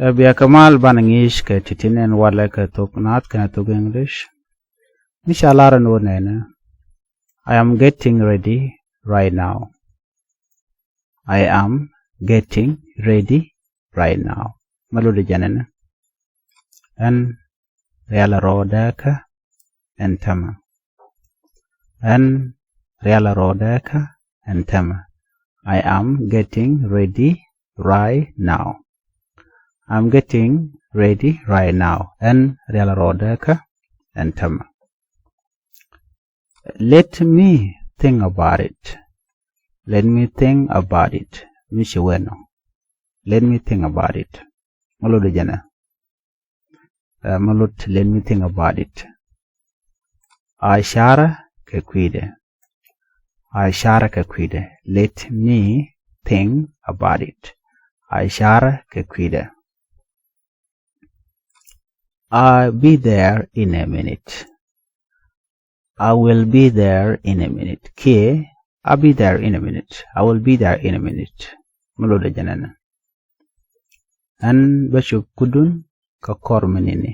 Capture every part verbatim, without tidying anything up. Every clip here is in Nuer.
Ɛ bia kɛ mal banɛ ŋi̱i̱c kɛ ti̱ti̱ nɛn walɛ kɛ thok naath kɛnɛ thok English. Mi ca lar ɛn wä nɛnɛ, I am getting ready right now. I am getting ready right now. Mɛ lotdɛ jɛn ɛnɛ. Ɛn rialɛ rɔɔdɛ kä ɛn tämɛ. Ɛn rialɛ rɔɔdɛ kä ɛn tämɛ. I am getting ready right now. I'm getting ready right now. Ɛn rialɛ rɔɔdɛ kä ɛn tämɛ. Let me think about it. Let me think about it. Mi ci wee nɔ. Let me think about it. Mɛ lotdɛ jɛn ɛ. Ɛ, mɛ lot let me think about it. A carɛ kɛ kui̱dɛ. A carɛ kɛ kui̱dɛ. Let me think about it. A carɛ kɛ kui̱dɛ. I'll be there in a minute. I will be there in a minute. Kiɛ, I'll be there in a minute. I will be there in a minute. Mɛ lotdɛ jɛn ɛnɛ. Ɛn bä cop kudun kä kɔr minit ni.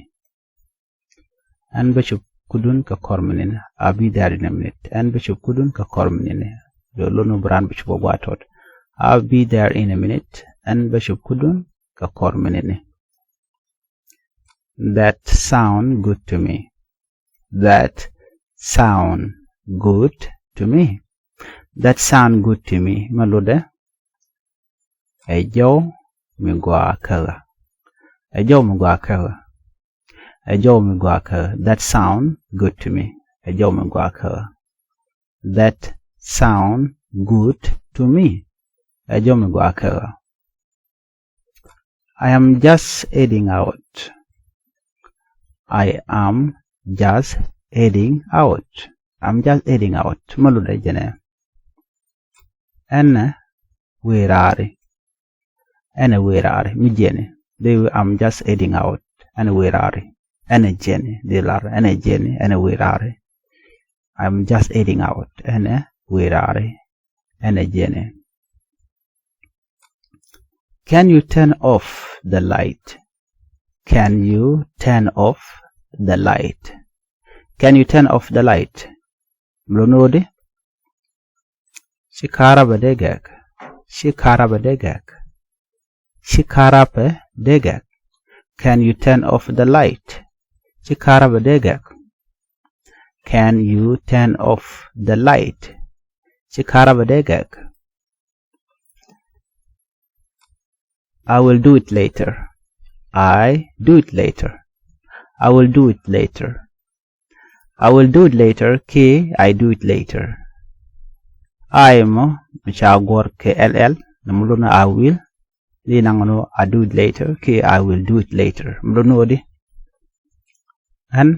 Ɛn bä cop kudun kä kɔr minit ni. I'll be there in a minute. Ɛn bä cop kudun kä kɔr minit ni. Jɔ lot ni bi raan bä cop a gua̱a̱th tɔt. I'll be there in a minute. Ɛn bä cop kudun kä kɔr minit ni. That sound good to me. That sound good to me. That sound good to me. Mɛ lotdɛ. Ɛ jɔw mi gɔaa kä ɣä. Ɛ jɔw mi gɔaa kä ɣä. Ɛ jɔw mi gɔaa kä ɣä. That sound good to me. Ɛ jɔw mi gɔaa kä ɣä. That sound good to me. Ɛ jɔw mi gɔaa kä ɣä. I am just heading out. I am just heading out. I'm just heading out. Mɛ lotdɛ jɛn ɛ. Ɛn ɛ wëë raari. Ɛn ɛ wëë raari. Mi jiɛni. Dee wee I'm just heading out. Ɛn ɛ wëë raari. Ɛn ɛ jiɛni. Dee lar. Ɛn ɛ jiɛni. Ɛn ɛ wëë raari. I'm just heading out. Ɛn ɛ wëë raari. Ɛn ɛ jiɛni. Can you turn off the light? Can you turn off the light? Can you turn off the light? Mɛ lot ni ɣöö di? Ci karabä dee gɛk. Ci karabä dee gɛk. Ci karabä dee gɛk. Can you turn off the light? Ci karabä dee gɛk. Can you turn off the light? Ci karabä dee gɛk. I will do it later. I do it later. I will do it later. I will do it later kiɛ I do it later. I mɔ mi ca guɔ̱r kɛ L L, nɛ mɛ lot ni I will. Di naŋ ni I do it later kiɛ I will do it later. Mɛ lot ni ɣöö di? Ɛn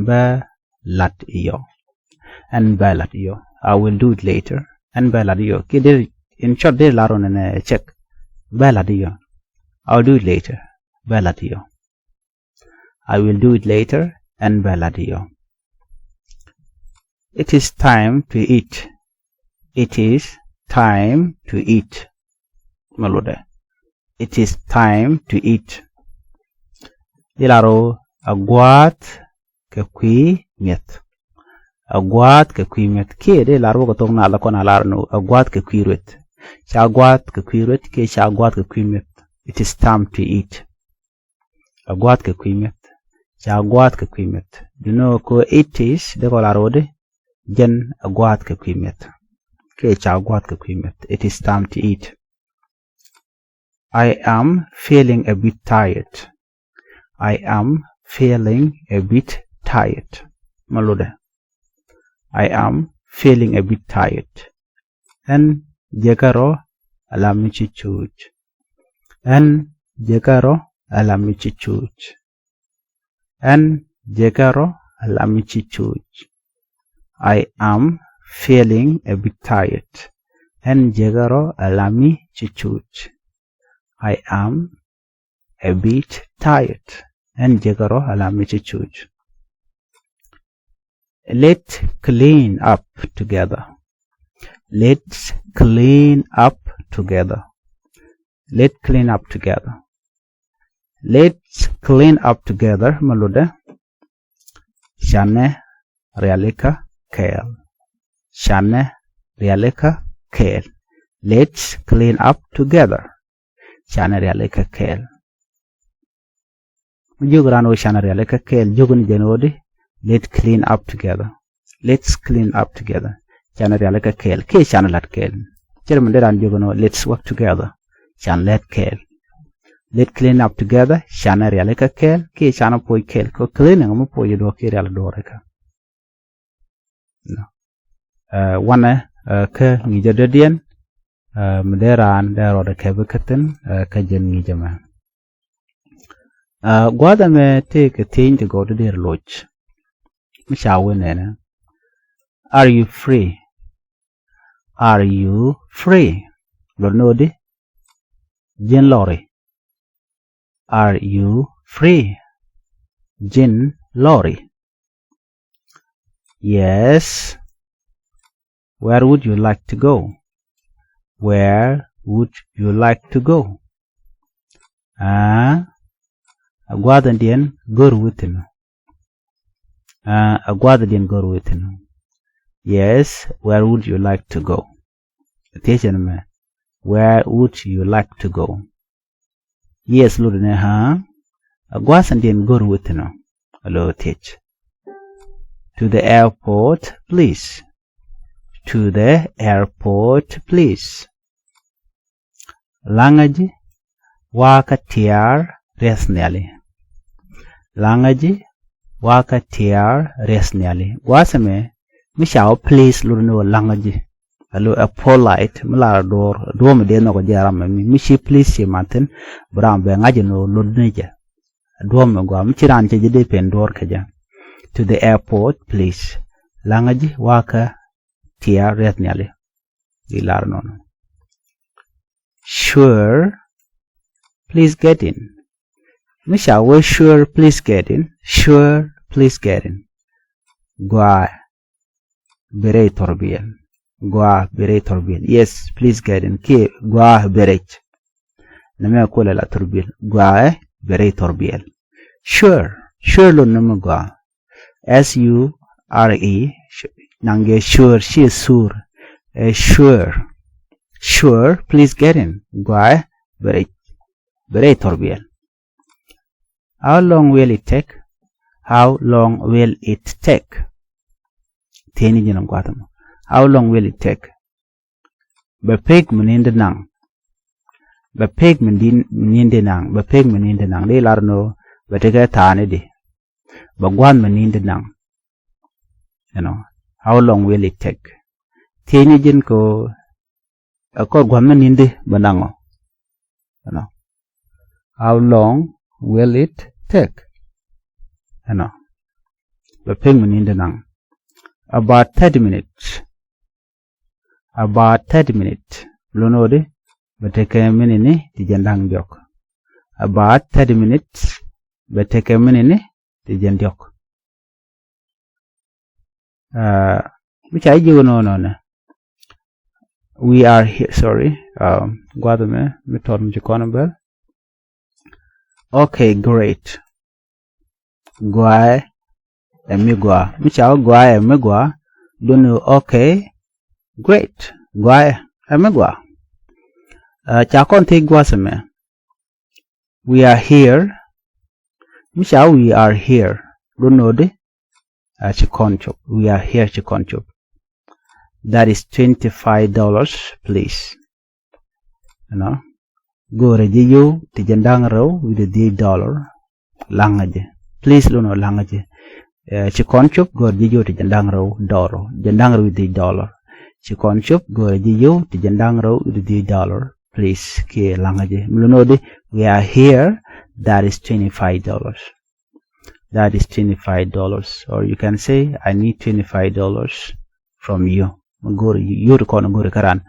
bä lat i̱ yɔ. Ɛn bä lat i̱ yɔ. I will do it later. Ɛn bä lat i̱ yɔ. Kiɛ deri, in short, deri lar ɣöö nɛnɛ check. Bä lat i̱ yɔ. I will do it later. Bä lat i̱ yɔ. I will do it later. Ɛn bä lat i̱ yɔ. It is time to eat. It is time to eat. Mɛ lotdɛ. It is time to eat. Di lar ɣöö a gua̱a̱th kɛ kui̱ mi̱eth. A gua̱a̱th kɛ kui̱ mi̱eth. Kiɛ dee lar wä kɛ thok naath kɔn a lar ni a gua̱a̱th kɛ kui̱ rueth. Ca gua̱a̱th kɛ kui̱ rueth kiɛ ca gua̱a̱th kɛ kui̱ mi̱eth. It is time to eat. A gua̱a̱th kɛ kui̱ mi̱eth. Ca gua̱a̱th kɛ kui̱ mi̱eth. Duŋni ɣöö kɛ it is dee kɔ lar ɣöö di jɛn a gua̱a̱th kɛ kui̱ mi̱eth. Kiɛ ca gua̱a̱th kɛ kui̱ mi̱eth. It is time to eat. I am feeling a bit tired. I am feeling a bit tired. Mɛ lotdɛ. I am feeling a bit tired. Ɛn jekɛ rɔ ala mi ci cuuc. Ɛn jekɛ rɔ ala mi ci cuuc. Ɛn jekɛ rɔ ala mi ci cuuc. I am feeling a bit tired. Ɛn jekɛ rɔ ala mi ci cuuc. I am a bit tired. Ɛn jekɛ rɔ ala mi ci cuuc. Let's clean up together. Let's clean up together. Let's clean up together. Let's clean up together. Mɛ lotdɛ. Canɛ rialikä kɛɛl. Canɛ rialikä kɛɛl. Let's clean up together. Canɛ rialikä kɛɛl. Mi jiök raan ɣöö canɛ rialikä kɛɛl, jiök ni jɛn ɣöö di, let's clean up together. Let's clean up together. Canɛ rialikä kɛɛl kiɛ canɛ la̱t kɛɛl. Cɛ rɛ mi dee raan jiök ni ɣöö let's work together. Canɛ lät kɛɛl. Let's clean up together. Canɛ rialikä kɛɛl kiɛ canɛ puɔc kɛɛl. Kɛ cleaning mi puɔc i̱ duɔ̱ɔ̱r kiɛ rial i̱ duɔ̱ɔ̱r ikä. Ɛ, wanɛ, ɛ, kä ŋi̱i̱cä dɔ̱diɛn, ɛ, mi dee raan dee rɔɔdɛ kɛpi kä thi̱n, ɛ, kä jɛn ŋi̱i̱cä mɛ. Ɛ, gua̱a̱th ɛmɛ tëëkɛ thiec ti gɔw ti dee loc. Mi ca wee nɛnɛ. Are you free? Are you free? Lot ni ɣöö di? Ji̱n lɔri. Are you free? Ji̱n lɔri. Yes. Where would you like to go? Where would you like to go? Aa, a gua̱a̱th ɛn diɛn go̱r wi̱thi̱n. Aa, a gua̱a̱th ɛn diɛn go̱r wi̱thi̱n. Yes, where would you like to go? Thiecɛn mɛ, where would you like to go? Yes, lot ni ɣöö a gua̱a̱th ɛn diɛn go̱r wi̱thi̱n ɔ. A lot thiec. To the airport, please. To the airport, please. La̱ŋä ji̱ wa̱a̱ kä tiaar riɛth nhiali. La̱ŋä ji̱ wa̱a̱ kä tiaar riɛth nhiali. Gua̱a̱th ɛmɛ mi ca wä please lot ni ɣöö la̱ŋä ji̱. A lot ɛ polite mi lar duɔ̱ɔ̱r, duɔ̱ɔ̱r mi dee nhɔk ji̱ ram ɛmɛ mi, mi ci please ci man thi̱n, bi ram bɛ ŋa̱c ni ɣöö lot ni jɛ. Duɔ̱ɔ̱r mi gɔaa mi ci raan cɛ ji̱ dee pen duɔ̱ɔ̱r kɛ jɛ. To the airport, please. La̱ŋä ji̱ wa̱a̱ kä tiaar riɛth nhiali. Di lar nɔnɔ. Sure, please get in. Mi ca wee sure, please get in. Sure, please get in. Gɔaa, bi rɛy thurbil. Gɔaa, bi rɛy thurbil. Yes, please get in. Kiɛ gɔaa, bi rɛc. Nɛmɛ kulɛ la thurbil. Gɔaa, bi rɛy thurbil. Sure, sure lot ni mi gɔaa. S U R E, naŋ jɛ sure, ci sur. Ɛ sure. Sure, please get in. Gɔaa, bi rɛc, bi rɛy thurbil. How long will it take? How long will it take? Thiecni ji̱n gua̱a̱th ɛmɔ. How long will it take? Bɛ pek mi ni̱n di naŋ. Bɛ pek mi ni̱n di naŋ. Bɛ pek mi ni̱n di naŋ. Di lar ni ɣöö bɛ tekɛ thaani di. Bɛ gua̱a̱th mi ni̱n di naŋ. You know, how long will it take? Thiecni ji̱n kɛ ɣöö ɛ kɔr gua̱a̱th mi ni̱n di bɛ naŋ ɔ. You know, how long will it take? You know, bɛ pek mi ni̱n di naŋ. About thirty minutes. About thirty minutes. Lot ni ɣöö di, bɛ tekɛ minit ni ti jiɛn da̱ŋ diɔ̱k. About thirty minutes. Bɛ tekɛ minit ni ti jiɛn diɔ̱k. Aa, mi ca ji̱ jiök nɔnɔ nɛ. We are here, sorry. Um, gua̱a̱th mɛ, mi tɔt mi ci kɔn bɛl. Okay, great. Gɔaa ɛ mi gɔaa. Mi ca wee gɔaa ɛ mi gɔaa. Lot ni ɣöö okay, great. Gɔaa ɛ mi gɔaa. Aa, ca kɔn thiec gua̱a̱th mɛ. We are here. Mi ca we are here. Lot ni ɣöö di, aa, ci kɔn cop. We are here, ci kɔn cop. That is twenty-five dollars, please. You know, go̱o̱rɛ ji̱ yio̱w ti jiɛn da̱ŋ rɛw wi̱cdɛ dhieec dollar. La̱ŋä ji̱. Please lot ni ɣöö la̱ŋä ji̱. Ɛ, ci kɔn cop, go̱o̱rɛ ji̱ yio̱w ti jiɛn da̱ŋ rɛw dollar. Jiɛn da̱ŋ rɛw wi̱cdɛ dhieec dollar. Ci kɔn cop, go̱o̱rɛ ji̱ yio̱w ti jiɛn da̱ŋ rɛw wi̱cdɛ dhieec dollar. Please, kiɛ la̱ŋä ji̱. Mi lot ni ɣöö di, we are here, that is twenty-five dollars. That is twenty-five dollars. Or you can say, I need twenty-five dollars from you. Mi go̱o̱r yio̱w ti kɔn, go̱o̱r kä ran.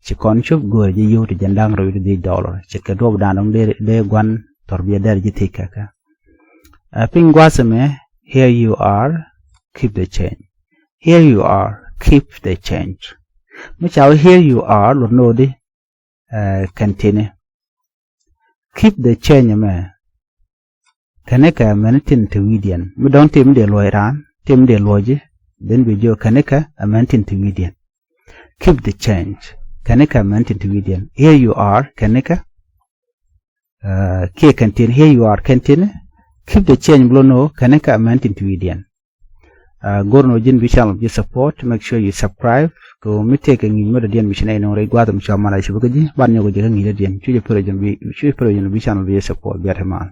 Ci kɔn cop, go̱o̱r ji̱ yio̱w ti jiɛn da̱ŋ rɛw wi̱cdɛ dhieec dollar. Ce̱tkɛ duɔ̱ɔ̱p dan dɔ̱ŋ dee, dee gua̱n thurbil dee ji̱ thiec kɛ kɛ. Aa, piny gua̱a̱th mɛ, here you are, keep the change. Here you are, keep the change. Mi ca wee here you are, lot ni ɣöö di, aa, kɛn tini. Keep the change mɛ, Kɛn i̱ kɛ mɛn tin te wi̱i̱diɛn. Mi dɔ̱ŋ tim dee luɔ̱c raan, tim dee luɔ̱c ji̱. Then bi jiök kɛn i̱ kɛ mɛn tin te wi̱i̱diɛn. Keep the change. Kɛn i̱ kɛ mɛn tin te wi̱i̱diɛn. Here you are, kɛn i̱ kɛ. Kiɛ kɛn tin, here you are, kɛn tin. Keep the change, bi lo̱n ɣöö kɛn i̱ kɛ mɛn tin te wi̱i̱diɛn. Go̱r ni ɣöö ji̱n bi channel bi support, make sure you subscribe. Kɛ ɣöö mi tëëkɛ ŋi̱i̱c mi dɔ̱diɛn mi ci nɛy nöŋ rɛy gua̱a̱th mi cua mal a ci bä kä ji̱, ban nyɔk kä ji̱ kä ŋi̱i̱c dɔ̱diɛn. Cuc ɛ pär ɣöö ji̱n bi, cuc ɛ pär ɣöö ji̱n bi channel bi support, bia te mal.